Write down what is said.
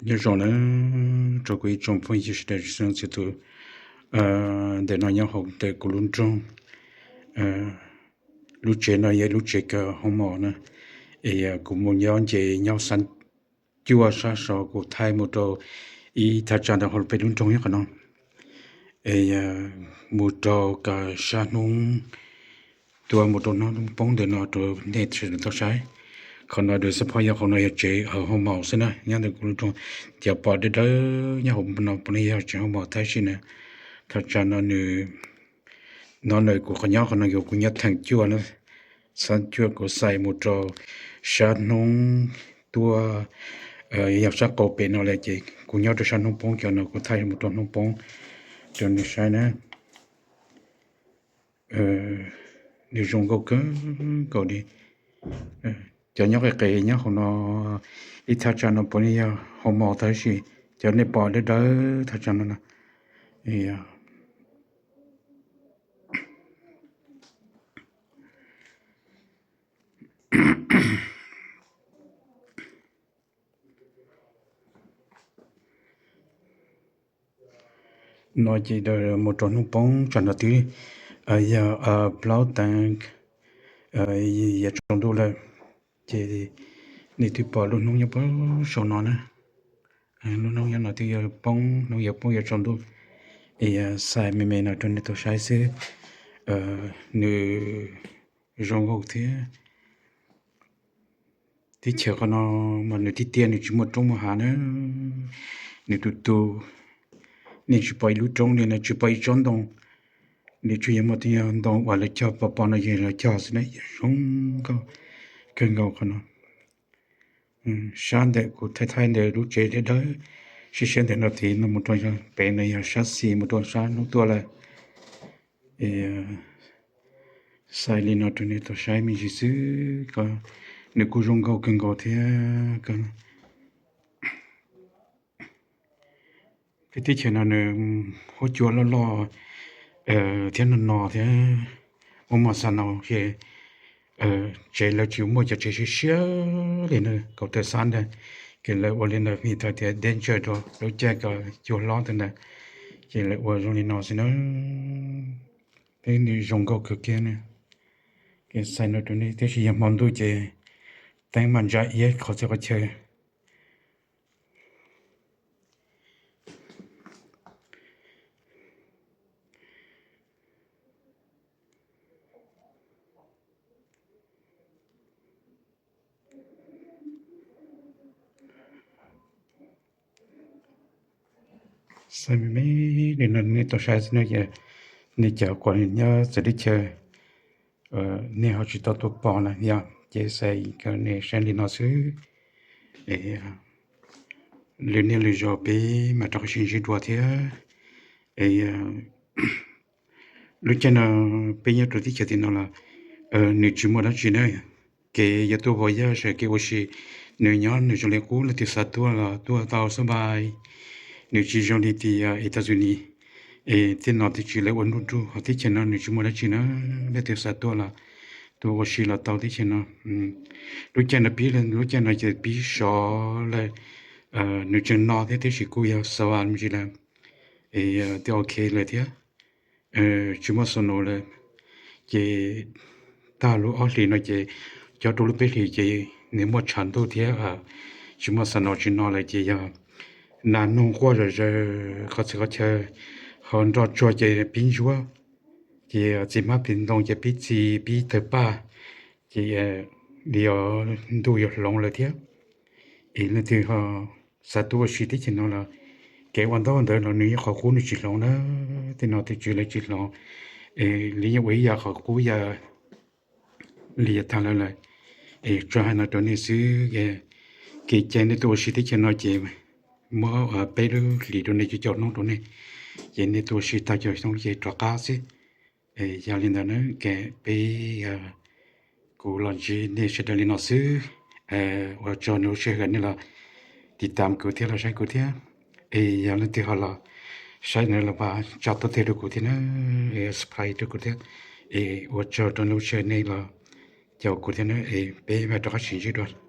Nyob zoo na rau kuv ib tsoom phooj ywg sawv daws txhua tus. Ntawm no nyob hauv ntawm kuv lub nroog. Lub tsev no yog lub tsev kaw hoob mos na, es kuv mus nyob nce nyob sab cuaj sab saud kuv thaij mus rau ib thaj tsam ntawm hauv peb lub nroog nyob qhov no, es mus rau kaw sab hnub tuaj mus rau hnub poob ntawm no rau nej sawv daws tau saib. Qhov no dua xab phob yog qhov no yog tsev hoob mos xwb na, nyob ntawm kuv lub nroog. Cov pom dawb dawb nyob hauv no puav leej yog tsev hoob mos tab sis na, thaj tsam no nws, no na kuv qhov nyob qhov no yog kuv nyob theem cuaj na, sab cuaj kuv xais mus rau sab hnub tuaj, yog sab qaum pem no lawm ces kuv nyob rau sab hnub poob cov no kuv thaij mus rau hnub poob rau nej saib na. Nws zoo nkauj kawg nkaus li. Cov nyob qis qis nyob hauv no, ib thaj tsam no puav leej yog hoob mos tab sis cov nej pom dawb dawb thaj tsam no no, no ces mus rau hnub poob tsam no twb yog plaub teev yav tsaus ntuj lawm, ces nej twb pom lub hnub nyob puag saum no na. Lub hnub nyob no twb yog poob, hnub yuav poob yuav tsaus ntuj, es xais me me no rau nej tau saib xwb. Nws zoo nkauj thiab. Teb chaws qhov no mas nws tiaj tiaj, nws tsis muaj roob muaj hav na, nws tus tus, nej tsis pom ib lub roob li na, tsis pom ib tsob ntoo, nws tsuas yog muaj tej nyuag ntoo uas lawv cog pos pos no yog lawv cog xwb na, zoo nkauj kawg nkaus qhov no. Sab ntawm kuv thaij thaij ntawm lub tsev dawb dawb, sib siab ntawm no tid no mus rau pem no yog sab xis mus rau sab hnub tuaj lawm. Xais li no rau nej tau saib me ntsis xwb, nws kuj zoo nkauj kawg nkaus thiab. Peb teb chaws no nws huab cua loj loj thiab no no thiab, muaj muaj xa no ces tsev lawv tsis muaj cov tsev siab siab li na, kaum tawm xab ntag, ces lawv ua li ntawd vim thaum tias danger rau lub caij ko cua hlob ntawd, ces lawv ua zoo li no xwb na. Peb nws zoo nkauj kawg kiag na. Ces xais no rau nej, tiam sis yog hmo ntuj ces teeb mas ntsa iab qhov txhia qhov chaw. Xais me me li no nej tau saib xwb na, nej cov uas nyob txawv teb chaws nej ho tsis tau tuaj pom na yog ces xais kom nej saib li no xwb. Lwm niaj lwm zaus peb mam rov qab sib ntsib dua thiab. Lub caij no peb nyob rau teb chaws tim no los nws tsis muaj dab tsi na, kev yuav tuaj vov yaj sawv kev ua si, nws nyob nws zoo li qub, leej twg xav tuaj los tuaj tau xab npais. Nws tsis zoo li tim Estados Unidos, es tej nom tej tswv lawv ua nruj nruj, ho teb chaws no nws tsis muaj dab tsi na, leej twg xav tuaj los tuaj ua si los tau teb chaws no. Lub caij no pib, lub caij no ces pib sov lawm, nws tseem no thiab tiam sis kuj yog xav me ntsis lawm, es twb ok lawm thiab. Tsis muaj snow lawm, ces tag lub ob hlis no ces cov rau lub peb hlis ces nws muaj tshav ntuj thiab, tsis muaj snow tsis no lawm ces yog nas noog quaj zom zaws qhov txhia qhov chaw, ho nroj tsuag ces pib ntsuab, ces txiv hmab txiv ntoo ces pib txi pib tawg paj, ces li ntuj yuav hloov lawm thiab. Es leej twg ho xav tuaj ua si teb chaws no los kev ua ntaub ntawd los nws yeej qhov qub nws tsis hloov na, tej nom tej tswv lawv tsis hloov, es li yeej ua ib yam qhov qub yam li yav tag lawm lawm. Es tsuas hais no rau nej xwb, kev cai nej tuaj ua si teb chaws no ces muab peb lub hlis rau nej, cov caum hnub rau nej, ces nej tuaj ua si tag caum hnub ces rov qab xwb. Yog li ntawd na, peb, kuv los ntsib nej sawv daws li no xwb. Ua tsaug nej lub sij hawm nej los tiv tam kuv thiab los saib kuv thiab. Es yog leej twg ho los saib no los pab tsa tau tes rau kuv thiab na, subscribe rau kuv thiab. Es ua tsaug rau nej lub sij hawm nej los caum kuv thiab na, es peb mam rov qab sib ntsib dua.